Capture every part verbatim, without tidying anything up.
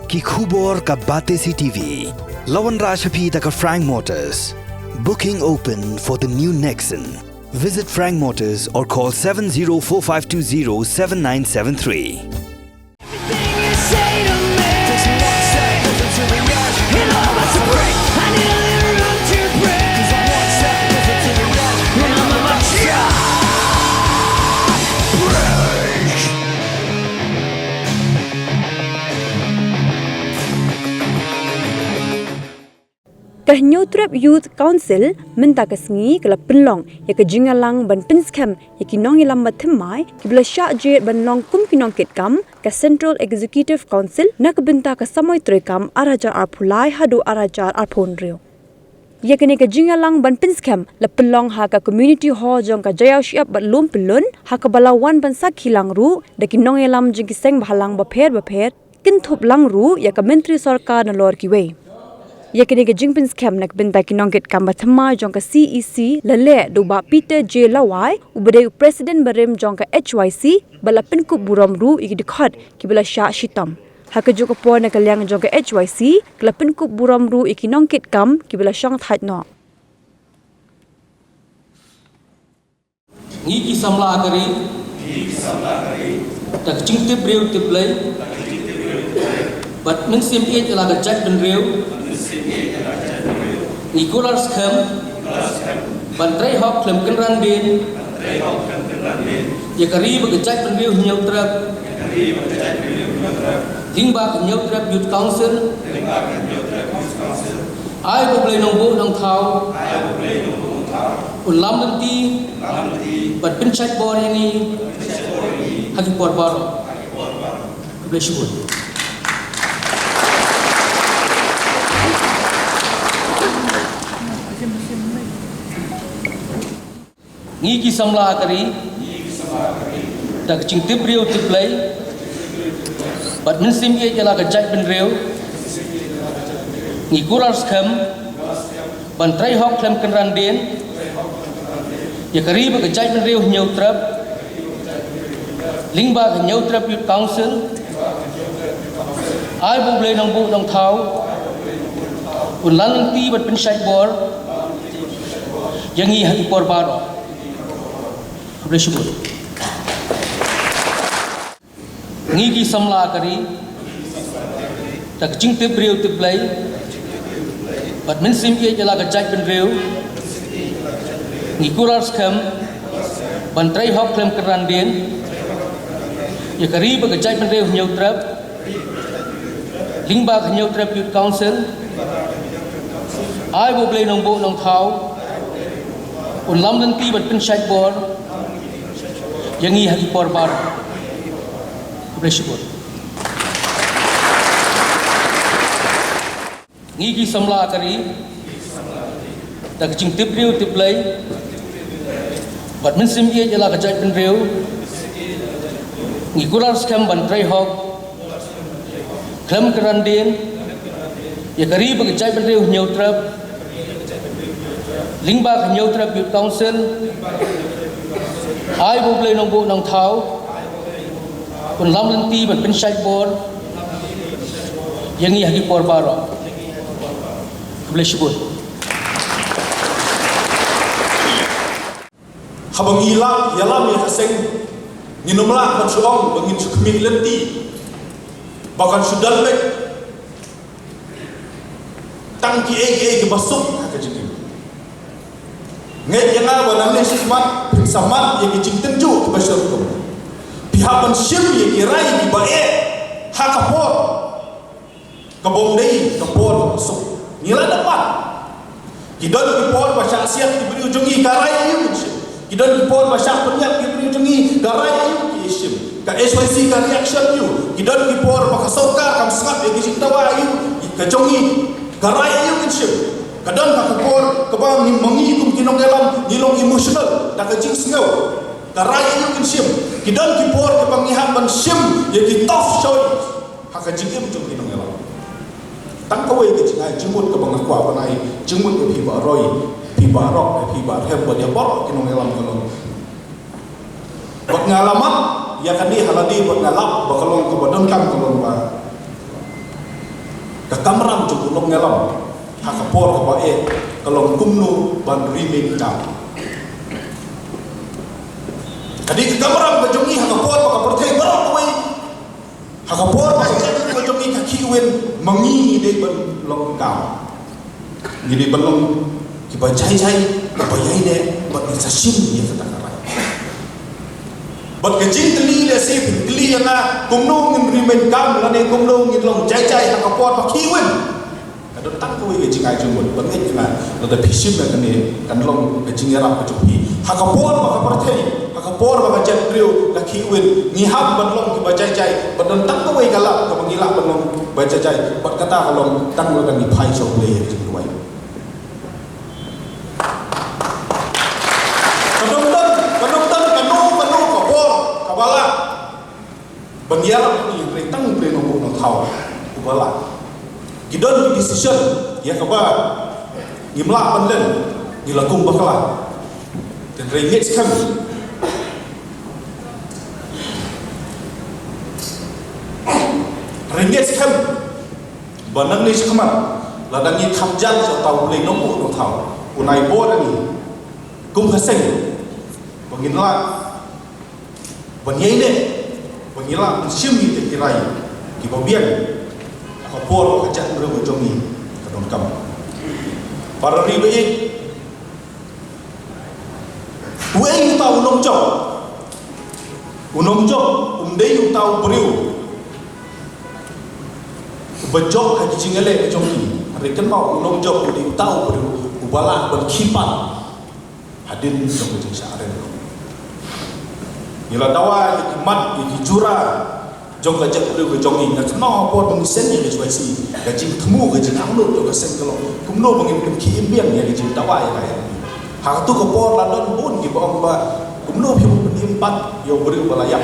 Ki khubor ka Batesi TV. La wanrah sha phi da ka Frank Motors. Booking open for the new Nexon. Visit Frank Motors or call seven zero four five two zero seven nine seven three. Ka Hynñiewtrep Youth Council mynta ka sngi ka la pynlong ïa ka jingïalang ban pynskhem ïa ki nongïalam bathymmai kiba la shah jied ban long kum ki nongkitkam ka Central Executive Council na ka bynta ka samoi treikam ar hajar arphew lai haduh ar hajar arphew hynriew. Ïa kane ka jingïalang ban pynskhem la pynlong ha ka Community Hall jong ka Jaiaw Shyiap bad Lum Pyllun, ha kaba la wan ban sakhi lang ruh da ki nongïalam jong ki seng bhalang bapher bapher, kynthup lang ruh ïa ka Myntri Sorkar nalor kiwei. Ïa kane ka jingpynskhem na ka bynta ki nongkitkam bathymmai jong ka C E C la leh da u Bah Peter J Lawai, uba dei u President barim jong ka H Y C, bad la pynkup burom ruh ïa ki dkhot kiba la shah shitom. Ha kajuh ka por na ka liang jong ka H Y C, ka la pynkup burom ruh ïa ki nongkitkam kiba la shongthait noh. Ngi ki samla ka ri, da ka jingtip briew tip Blei, bad mynsiem ïeit ïa la ka jaitbynriew, ngi kular skhem ban trei hok khlem kynran dien ïa ka ri bad ka jaitbynriew Hynñiewtrep lyngba ka Hynñiewtrep Youth Council. Ai ba U Blei Nongbuh Nongthaw un lam lynti bad pynshait bor ïa ngi ha ki por baroh. Khublei shibun. Ngi ki samla ka ri, da ka jingtip briew tip Blei, bad mynsiem ïeit ïa la ka jaitbynriew, ngi kular skhem ban trei hok khlem kynran dien ïa ka ri bad ka jaitbynriew Hynñiewtrep lyngba ka Hynñiewtrep Youth Council. Ai ba U Blei Nongbuh Nongthaw un lam lynti bad pynshait bor ïa ngi ha ki por baroh. Khublei shibun. Ngi ki samla ka ri, da ka jingtip briew tip Blei, bad mynsiem ïeit ïa la ka jaitbynriew, ngi kular skhem ban trei hok khlem kynran dien ïa ka ri bad ka jaitbynriew Hynñiewtrep lyngba ka Hynñiewtrep Youth Council. Ai ba U Blei Nongbuh Nongthaw un lam lynti bad pynshait bor ïa ngi ha ki por baroh. Khublei shibun. Ngi ki samla ka ri, da ka jingtip briew tip Blei, bad mynsiem ïeit ïa la ka jaitbynriew, ngi kular skhem ban trei hok khlem kynran dien ïa ka ri bad ka jaitbynriew Hynñiewtrep lyngba ka Hynñiewtrep Youth Council. Ai ba U Blei Nongbuh Nongthaw un lam lynti bad pynshait bor ïa ngi ha ki por baroh. Khublei shibun. Haba ngi lah ïalam ïa ka seng, ngin ym lah ban shu ong ba ngin shu khmih lynti ba kan shu don beit tang kiei kiei kiba suk ha ka jingim. Ngeit ïa nga ba nangne shakhmat phin sa mad ïa ki jingtynjuh kiba shyrkhei. Phi hap ban shim ïa ki rai kiba eh ha ka por kaba ym dei ka por kaba suk. Ngi la dep mad. Ki don ki por ba shah siat ki briew jong ngi, ka rai aïu ngin shim. Ki don ki por ba shah pynïap ki briew jong ngi, ka rai aïu ki shim. Ka H Y C ka reaction aïu. Ki don ki por ba ka sorkar kam sngap ïa ki jingdawa aïu ka jong ngi, ka rai aïu ngin shim. Ka don ka por kaba ngi, ma ngi kum ki nongïalam ngi long emotional da ka jingsngew. Ka rai aïu ngin shim. Ki don ki por kaba ngi hap ban shim ïa ki tough choice ha ka jingim jong ki nongïalam. Tang kawei ka jingai jingmut kaba nga kwah ban ai jingmut ïa phi Bah Roy, phi Bah Rock, phi Bah Rhem, bad ïa baroh ki nongïalam ka long. Bad nga la mad ïa kane ha lade bad nga lap ba ka long kaba donkam, ka long ba Ka kamram jong u nongïalam ha ka por kaba eh ka long kumno ban remain calm. Ka dei ka kamram ka jong ngi ha ka por ba ka pyrthei baroh kawei, ha ka por ba ka jong ngi ka khih win, ma ngi ngi dei ban long calm. Ngi dei ban long kiba jai jai, kiba ïaineh, bad ngin sa shim ïa kata ka rai. Bad ka jingkylli lehse phin kylli ïa nga, kumno ngin remain calm lane kumno ngin long jai jai ha ka por ba khih win. Ka don tang kawei ka jingai jingmut, ban ngeit ïa nga, lada phi shim ïa kane kan long ka jingïarap ka jong phi. Ha ka por ba ka pyrthei, ha ka por ba ka jaitbynriew ka khih win, ngi hap ban long kiba jai jai, bad don tang kawei ka lad kaba ngi lah ban long ba jai jai, bad kata ka long tang lada ngi phai sha U Blei ïa ka jingduwai. Ka dang don, ka dang don kano kano ka bor kaba lah ban ïarap ïa ngi, hynrei tang U Blei Nongbuh Nongthaw uba lah. Ki don ki decision ïa kaba ngim lah ban len, ngi la kum bakla. Hynrei ngeit skhem, hynrei ngeit skhem ba nangne shakhmat, lada ngi kham jan sha uta U Blei Nongbuh Nongthaw, un ai bor ïa ngi kum ka seng ba ngin lah ban ïaineh, ba ngin lah ban shim ïa ki rai kiba biang ha ka por ba ka jaitbynriew ka jong ngi ka donkam. Para ri baieit, uei uta u nongjop? U nongjop um dei uta u briew uba jop ha ki jingïaleh ka jong ngi. Hynrei kynmaw, u nongjop u dei uta u briew uba lah ban khie pat hadien jong ka jingshah rem. Ngi la dawa ïa ki mat, ïa ki jura jong ka jaitbynriew ka jong ngi. Nga kynmaw ha por ba ngi seng ïa ka H Y C, ka jingthmu, ka jingangnud jong ka seng ka long kumno ba ngin pynkhie im biang ïa ka jingdawa ïa ka ILP. Ha kato ka por la don bun kiba ong ba kumno phi pynkhie im pat ïa u briew ba la ïap.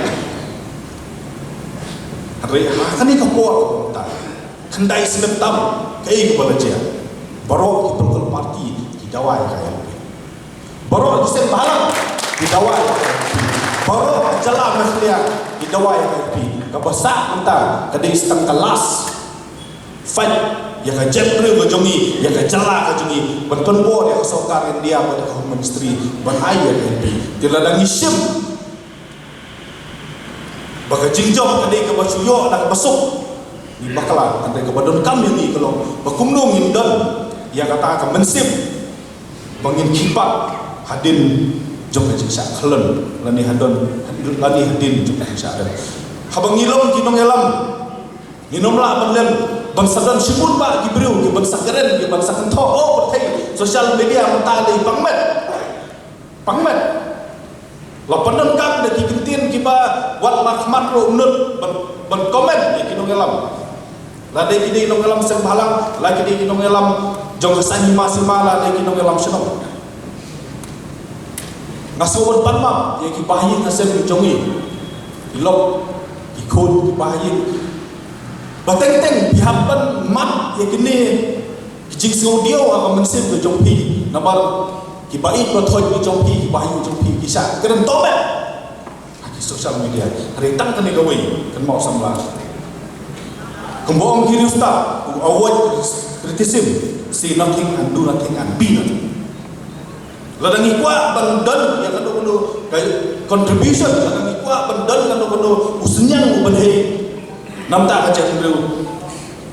Hynrei ha kane ka por kaba mynta, khyndai snem tam, kaei kaba la jia? Baroh ki political party ki dawa ïa ka ILP. Baroh ki seng bhalang ki dawa ïa ka ILP. Baroh ka jylla Meghalaya ki dawa ïa ka ILP. Kaba sah mynta ka dei tang ka last fight ïa ka jaitbynriew ka jong ngi, ïa ka jylla ka jong ngi, ban pynbor ïa ka sorkar India bad ïa ka Home Ministry ban ai ïa ka ILP. Te lada ngi shim ba ka jingjop ka dei kaba shu ïoh da kaba suk, ngi bakla. Hynrei kaba donkam ïa ngi ka long ba kumno ngin don ïa kata ka mynsiem ba ngin khie pat hadien jong ka jingshah khlem, lane hadon, lane hadien jong ka jingshah rem. Haba ngi long ki nongïalam, ngin ym lah ban lem ban sa don shibun bah ki briew kiban sa kren, kiban sa kynthoh, oh, pyrthei, social media mynta dei pang met. Pang met. La pyndonkam da ki kyntien kiba wat markhmat ruh ym nud ban, ban comment ïa ki nongïalam. La dei ki dei nongïalam seng bhalang, la ki dei ki nongïalam jong ka saiñ hima sima, la dei ki nongïalam shnong. Nga sngewbha ban pan map ïa ki bahaïing hasem jong ngi. Ki lok, ki khun, ki bahaïing. Ba teng teng phi hap ban map ïa kine ki jingsngewdiaw ha ka mynsiem ka jong phi, namar ki baieit bathoit ki jong phi, ki bahaïing jong phi ki shah kren tohmet ha ki social media. Hynrei tang kane kawei, kynmaw samla. Kumba ong ki riewstad, to avoid criticism, say nothing and do nothing and be nothing. Lada ngi kwah ban don ïa kano kano ka contribution, lada ngi kwah ban don kano kano u synñiang u ban hei na bynta ka jaitbynriew,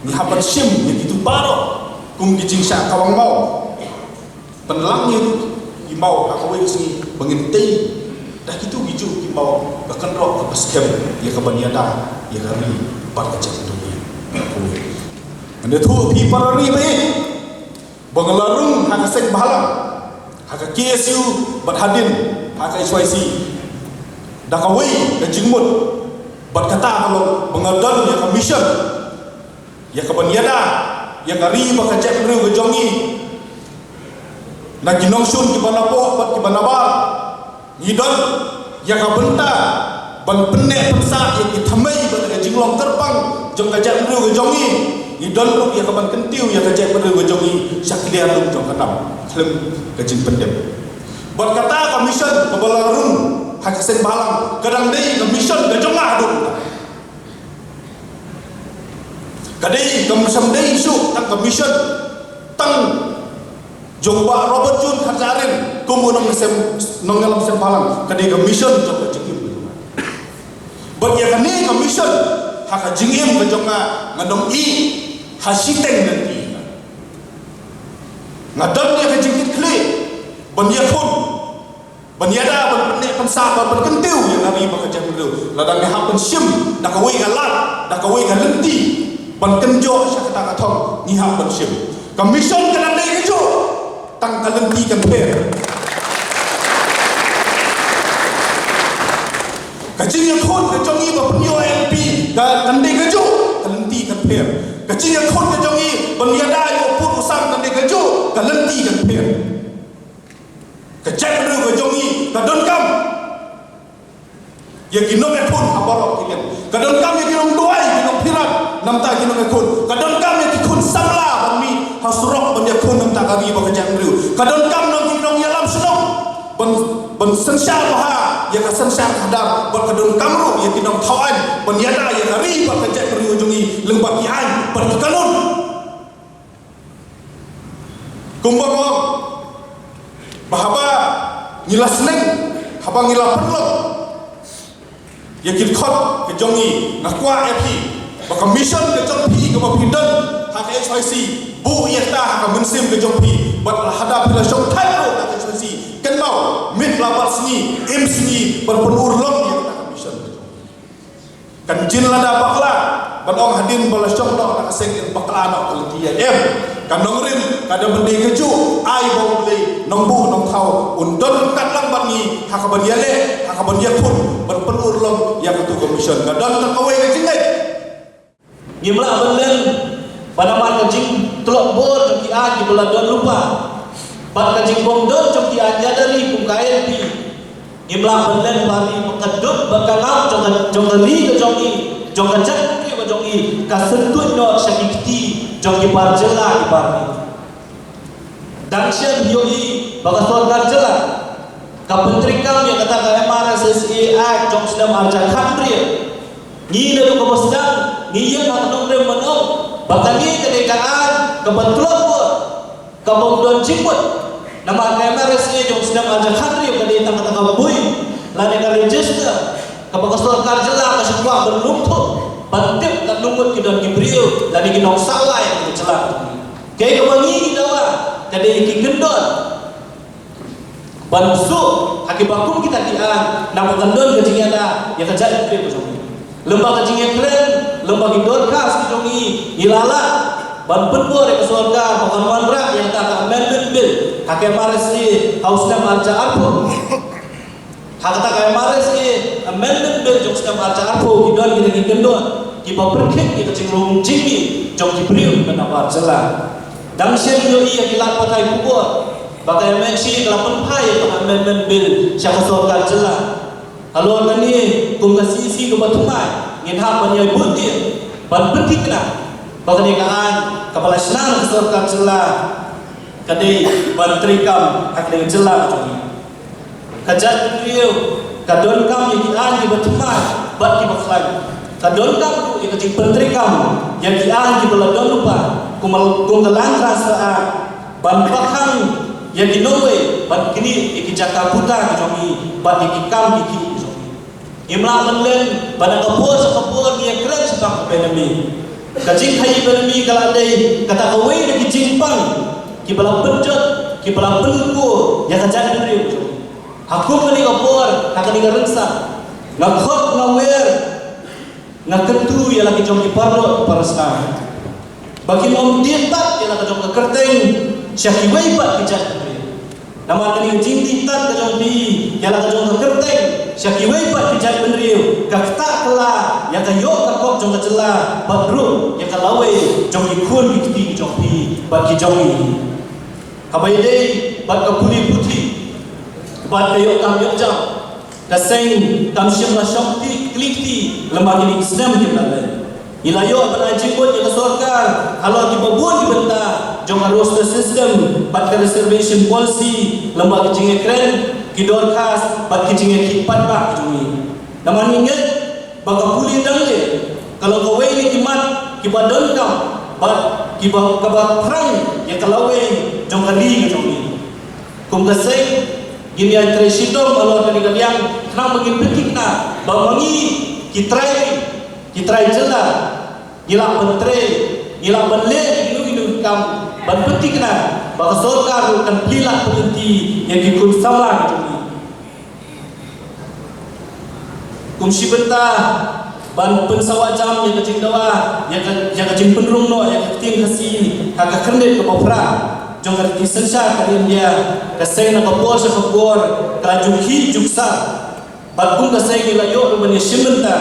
ngi hap ban shim ïa kito baroh kum ki jingshah kawang maw. Pynlang ïa ki maw ha kawei ka sngi ba ngin tei da kito kijuh ki maw ka kynroh kaba skhem ïa kaban ïada ïa ka ri bad ka jaitbynriew. Ngan ïathuh ïa phi para ri baieit ba nga la rung ha ka seng bhalang, ha ka K S U bad hadien ha ka H Y C, da kawei ka jingmut, bad kata ka long ba nga don ïa ka mission, ïa kaban ïada ïa ka ri bad ka jaitbynriew ka jong ngi. Na ki nongshun kiba napoh bad kiba nabar, ngi don ïa ka bynta ban pynneh pynsah ïa ki thymmei bad ka jinglong kyrpang jong ka jaitbynriew ka jong ngi. Ngi don ruh ïa kaban kyntiew ïa ka jaitbynriew ka jong ngi sha ki liar lum jong ka nam khlem ka jingpyndep. Bad kata ka mission kaba la rung ha ka seng bhalang ka dang dei ka mission ka jong nga haduh mynta. Ka dei kam shym dei shuh tang ka mission tang jong Bah Robert June Kharjahrin kum u nongïalam seng bhalang, ka dei ka mission jong ka jingim. Bad ïa kane ka mission ha ka jingim ka jong nga, nga ong i ha shiteng lynti nga don ïa ka jingkitkhlieh ban ïakhun, ban ïada, ban pynneh pynsah, ban pynkyntiew ïa ka ri bad ka jaitbynriew. Lada ngi hap ban shim da kawei ka lad, da kawei ka lynti ban kynjoh sha kata ka thong, ngi hap ban shim. Ka mission ka dang dei kajuh, tang ka lynti kan pher. Ka jingïakhun ka jong i ba pynïoh M P ka kan dei kajuh, ka lynti kan pher. Ka jingïakhun ka jong i ban ïada ïa u pud u sam kan dei kajuh, ka lynti kan pher. Ka jaitbynriew ka jong i ka donkam ïa ki nongïakhun ha baroh ki liang. Ka donkam ïa ki nongduwai, ki nongpyrkhat namta ki nongïakhun. Ka donkam ïa ki khun samla ban mih ha surok ban ïakhun namta ka ri bad ka jaitbynriew. Ka donkam ïa ki nongïalam shnong ban, ban synshar bha ïa ka synshar khadar, bad ka donkam ruh ïa ki nongthaw aiñ ban ïada ïa ka ri bad ka jaitbynriew jong i lyngba ki aiñ bad ki kanun. Kumba nga ong ba haba ngi la sneng, haba ngi la pynlong ïa ki dkhot ka jong i, nga kwah ïa phi ba ka mission ka jong phi kaba phi don ha ka H Y C, buh ïa kata ha ka mynsiem ka jong phi. Bad lada phi la shong thait ruh ha ka H Y C, kynmaw, miet la bat sngi, im sngi ban pynurlong ïa kata ka mission ka jong phi. Kan jin lada bakla ban ong hadien ba la shong noh na ka seng in bakla noh ka lynti ïa, em. Ka nongrim ka dei ban dei kajuh, ai ba U Blei nongbuh nongthaw un don ryngkat lang bad ngi ha kaban ïaleh, ha kaban ïakhun ban pynurlong ïa katu ka mission. Ka don tang kawei ka jingngeit. Ngim lah ban len ba namar ka jingtlot bor jong ki aiñ kiba la don lypa bad ka jingbym don jong ki aiñ ïada ri kum ka I L P, ngim lah ban len ba ri ba ka dud ba ka ngam jong ka, jong ka ri ka jong i, jong ka jaitbynriew ka jong i, ka syntuid noh sha ki kti jong ki bar jylla ki bar ri. Dang shen ïohi ba ka sorkar jylla ka pyntreikam ïa kata ka M R S S A Act jong snem arhajar khathynriew. Ngi naduh kaba sdang ngi ïeng ha ka nongrim ban ong ba kane ka dei ka aiñ kaba tlot bor, kaba ym don jingmut. Namar ka M R S A jong snem arhajar khathynriew ka dei tang kata ka bui lane ka register kaba ka sorkar jylla ka shu kwah ban lum thuh ban tip katno ngut ki don ki briew lane ki nongsah lai ha ka jylla. Kaei kaba ngi ngi dawa ka dei ki kyndon ban suk ha kiba kum kita ki aiñ, naba kan don ka jingïada ïa ka jaitbynriew ka jong ngi. Lem bad ka jingïakren, lem bad ki dorkhas ki jong ngi, ngi la lah ban pynbor ïa ka sorkar ba kan wanrah ïa kata ka amendment bill ha ka M R S A ha u snem arhajar arphew. Ha kata ka M R S A amendment bill jong snem arhajar arphew ki don kita ki kyndon kiba pyrkhat ïa ka jingrung jingmih jong ki briew na ka bar jylla. Dang shen ïohi ïa ki lad pathai khubor ba ka M H A ka la pynphai ïa ka amendment bill sha ka sorkar jylla. Halor kane kum ka C E C kaba thymmai ngin hap ban ïai bud ïa ban pynthikna ba kane ka aiñ kaba la shna na ka sorkar jylla ka dei ban treikam ha kane ka jylla ka jong ngi. Ka jaitbynriew ka donkam ïa ki aiñ kiba thymmai bad kiba khlaiñ. Ka donkam ruh ïa ka jingpyntreikam ïa ki aiñ kiba la don lypa kum, kum ka Land Transfer Act ban bakhang ïa ki nongwei ban knieh ïa ki jaka puta ki jong ngi bad ïa ki kam ki khih ki jong ngi. Ngim lah ban len ba na ka por sha ka por ngi ïakren shaphang ka economy. Ka jingkhaïi economy ka la dei kata kawei na ki jingpang kiba la pynjot, kiba la pynkuh ïa ka jaitbynriew jong ngi. Ha kum kane ka por, ha kane ka rynsan, nga khot, nga wer, nga kyntu ïa la ki jong ki paralok parasnam ba kin ym die tad ïa la ka jong ka kyrteng sha kiwei pat ki jaitbynriew. Namar kane ka jingdie tad ka jong phi ïa la ka jong ka kyrteng sha kiwei pat ki jaitbynriew ka ktah kylla ïa ka ïoh ka kop jong ka jylla bad ruh ïa ka lawei jong ki khun ki kti ki jong phi bad ki jong ngi. Haba ïadei bad ka pule puthi bad ka ïoh kam ïoh jam, ka seng kam shym la shong kti, kli kti lem bad kine ki snem kiba la leit. Ngi la ïoh ban ai jingmut ïa ka sorkar halor kiba bun ki bynta, jong ka roster system bad ka reservation policy, lem bad ki jingïakren, ki dorkhas bad ki jingïakhih paidbah ki jong ngi. Namar ngi ngeit ba ka pule dang leh ka long kawei na ki mat kiba donkam bad kiba, kaba phrang ïa ka lawei jong ka ri ka jong ngi. Kum ka seng ngin ïatrei shitom halor kane ka liang khnang ba ngin pynthikna ba ma ngi ki trai, ki trai jylla ngi lah ban trei, ngi lah ban leh ïa kino kino ki kam ban pynthikna ba ka sorkar ruh kan plie lad pynlynti ïa ki khun samla ka jong ngi. Kum shi bynta ban pynsawa jam ïa ka jingdawa, ïa ka, ïa ka jingpynrung noh ïa ka ktien Khasi ha ka khyrnit kaba phra jong ka riti synshar ka India, ka seng na ka por sha ka por ka la ju khih ju ksar. Bad kum ka seng ngi la ïoh ruh ban ïashim bynta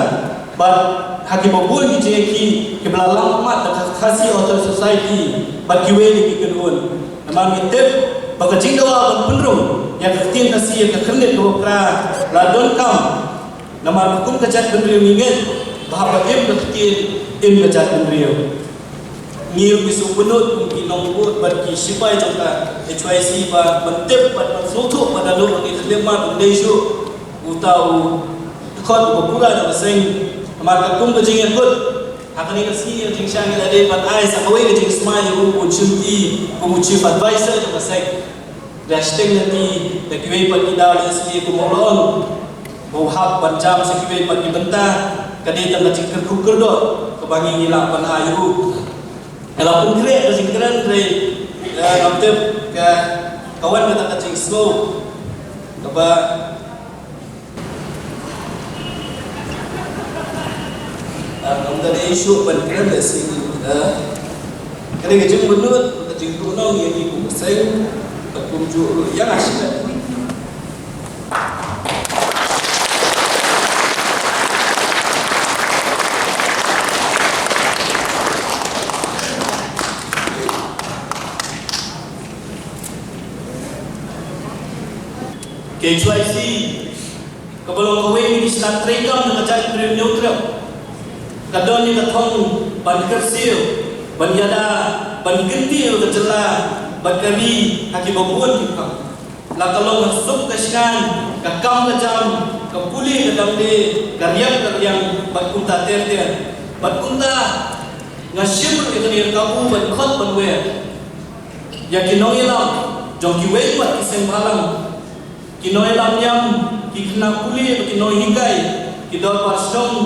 bad ha kiba bun ki jingïakhih kiba la lam khmat da ka Khasi Authors' Society bad kiwei de ki kynhun. Namar ngi tip ba ka jingdawa ban pynrung ïa ka ktien Khasi ha ka khyrnit kaba phra la donkam. Namar ba kum ka jaitbynriew ngi ngeit ba haba im ka ktien, im ka jaitbynriew. Ngi ruh ngi sngewbynnud kum ki nongbud bad ki shipai jong ka H Y C ba ban tip bad ban sngewthuh ba da lok ngi khyllipmat ym dei shuh uta u dkhot uba pura jong ka seng. Namar katkum ka jingïakut ha kane ka sngi ka jingshai ngi la dei ban ai sa kawei ka jingsmai ïa u ban shim ki kum u chief adviser jong ka seng. Leh shiteng lynti da kiwei pat ki daw leh shisha kum u la ong ba u hap ban jam sha kiwei pat ki bynta. Ka dei tang ka jingkyrkhu kyrdoh kaba ngi ngi lah ban ai ïa u. Nga la pynkhreh ka jingkren hynrei, eh, ngam tip ka, ka wan kata ka jingsngew kaba Ah, ngam da dei shuh ban kren da shisien, ah, ka dei ka jingmynnud, ka jingtuhnong ïa ngi kum ka seng, bad kumjuh ruh ïa nga shisha. K H Y C kaba long kawei na ki shnat treikam jong ka jaitbynriew Hynñiewtrep, ka don ïa ka thong ban kyrsiew, ban ïada, ban kyntiew ïa ka jylla bad ka ri ha kiba bun ki phang. La ka long ka suk ka shngaiñ, ka kam ka jam, ka pule ka dangdie, ka riam ka riang bad kumta ter ter. Bad kumta nga shim ruh ïa kane ka kabu ban khot ban wer ïa ki nongïalam jong kiwei pat ki seng bhalang, ki nongïalam niam, ki khynnah pule, ki nonghikai, ki dorbar shnong,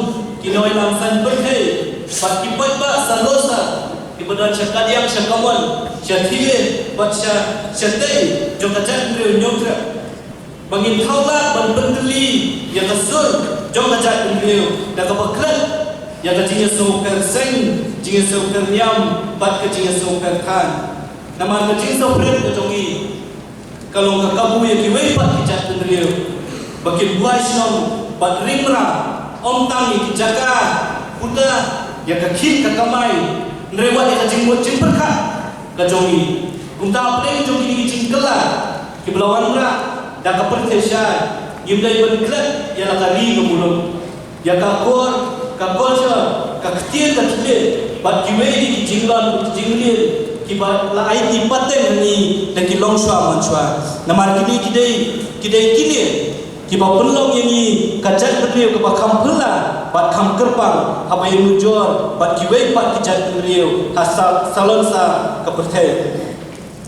ki nongïalam saiñ pyrthei bad ki paidbah salo sar kiba don sha kadiang sha kamon, sha thylliej bad sha, shatei jong ka jaitbynriew Hynñiewtrep. Ba ngin thaw lad ban pyntylli ïa ka sur jong ka jaitbynriew da kaba klet ïa ka jingïasngewkmen seng, jingïasngewkmen niam bad ka jingïasngewkmen thaiñ. Namar ka jingsngewkmen ka jong ngi ka long ka kabu ïa kiwei pat ki jaitbynriew ba kin buaid shnong bad ring mraw, ym tang ïa ki jaka, kumta ïa ka khih ka kamai, hynrei wat ïa ka jingmut jingpyrkhat ka jong ngi. Kumta hapdeng jong kine ki jingkylla kiba la wanrah da ka pyrthei shai, ngim dei ban klet ïa la ka ri ka muluk, ïa ka kor, ka culture, ka ktien ka thylliej bad kiwei de ki jinglong ki jingleh kiba la aiti pateng ha ngi da ki longshuwa manshuwa. Namar kine ki dei, ki dei kine kiba pynlong ïa ngi ka jaitbynriew kaba kham phylla bad kham kyrpang haba ïanujor bad kiwei pat ki jaitbynriew ha sa-, salonsar ka pyrthei.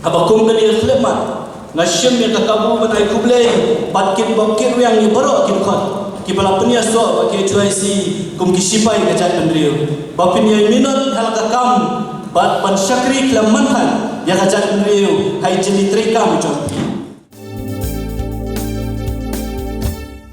Haba kum kane ka khyllipmat nga shim ïa ka kabu ban ai khublei bad kit bok kit rwiang ïa baroh ki dkhot kiba la pynïasoh bad K H Y C kum ki shipai ka jaitbynriew ba phin ïai minot ha la ka kam bad ban shakri khlem manthan ïa ka jaitbynriew ha i jingtreikam jong phi.